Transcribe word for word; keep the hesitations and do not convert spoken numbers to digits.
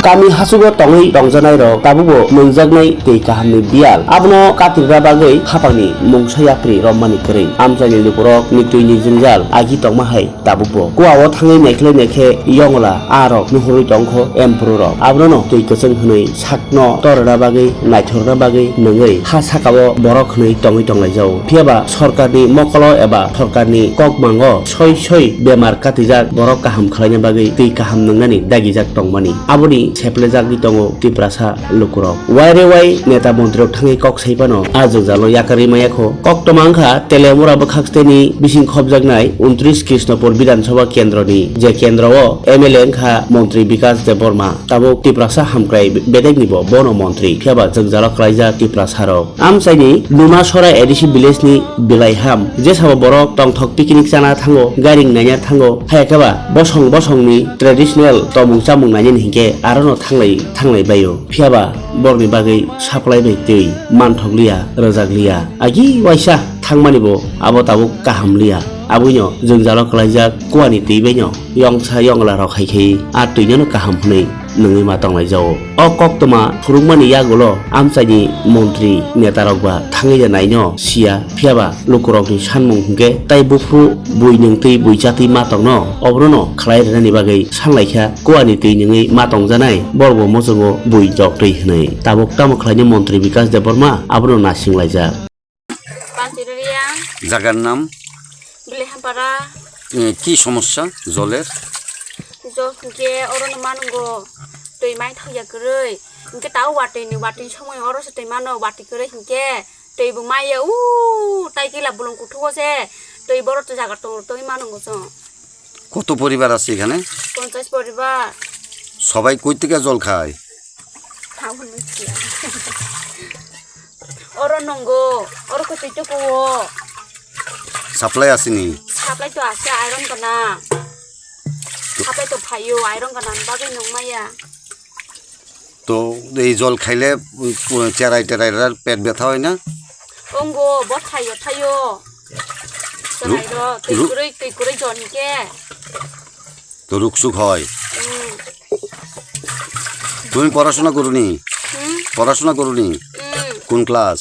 Kami hachugo tongwi tongjanai rok tabukbo nungjaknai twi kahamni biyal. Abono katirna bagwi haphangni mungsa yapri romani kwrwi. Amchaini lukurok ni twini jwngjal agi tongma hai tabukbo. Kuao thangwi naikhlai naikhe yongla a rok nuhurwi tongkho emphuru rok. Abono twi kwchwng hwnwi sakno torna bagwi naithorna bagwi nungwi ha sakao borok hwnwi tongwi tonglaijao. Phiyaba sorkarni mokolo eba sorkarni kokmango soi soi bemar katijak borok kaham khlaina bagwi twi kaham nungnani dagijak tongmani. Aboni seplejagwi tongo Tiprasa lukurok. Waire wai neta montirok thangwi kok sai phano a jwngjalo yakarwi maya kho. Koktwma wngkha Teliamura bwkhaksteni bising khopjaknai untris Krishnapur Bidhan Sabha kendroni, je kendro o M L A wngkha montri Bikas Debbarma. Tabuk Tiprasa hamkrai bedekni bo bono montri, phiyaba jwngjalo klaijak Tiprasarok. Amchaini Lumasora A D C village ni Bilaiham, jesabo borok tongthok picnic chana thango, gairing naina thango, hayakhe ba bosong bosongni traditional tomung chamung nainani hinkhe arono thanglai thanglai baio. Phiyaba borokni bagwi supply bai twi manthokliya, rwjakliya. Agi waisa thangmani bo abo tabuk kaham liya. Aboino jwngjalo klaijak kuani twi baino yongsa yongla rok hai khai a twinono kaham hwnwi nungwi ma tonglaijao. O koktwma phurukmani yagulo amchaini montri netarok ba thangwi ya naino siya, phiyaba lukurokni sanmung hwnkhe tai buphuru bui nungtwi bui chatwi ma tongno, oborokno khlai rwnani bagwi sanlaikha kuani twi nungwi ma tongjanai borokbo muchungo bui joktwi hwnwi. Tabuk tamo khlainai montri Bikas Debbarma abono nasinglaijak. Panchiroriya. Jagar nam? Bilehampara. E, ki somosya joler? Jol hinkhe orono manungo twi mai thokya kwrwi. Hinkhe tao watwi ni, watwi ni somoi oro se twi mano, watwi kwrwi hinkhe twi bo maya u tai kila bolong kuthugo se twi borok jaga tongo twi manungo chwng. কত পরিবার আছে এখানে? পঞ্চাশ পরিবার। সবাই কই থেকে জল খায়? Oro nongo, oro kwtwi tukuo. Supply আসেনি? Supply to ase, iron gana. Supply to phaio, iron gana bagwi nung maya. তো এই জল খাইলে উম, চেরাই টেরাই আর পেট ব্যথা হয় না? Ongo, bo thaio, thaio. Ru- Cherairo, twi ru- kwrwi, twi kwrwi jol hinkhe. তো রোগ সুখ হয়? Hmm. তুমি পড়াশোনা করোনি? Hmm? পড়াশোনা করোনি? Hmm. কোন ক্লাস?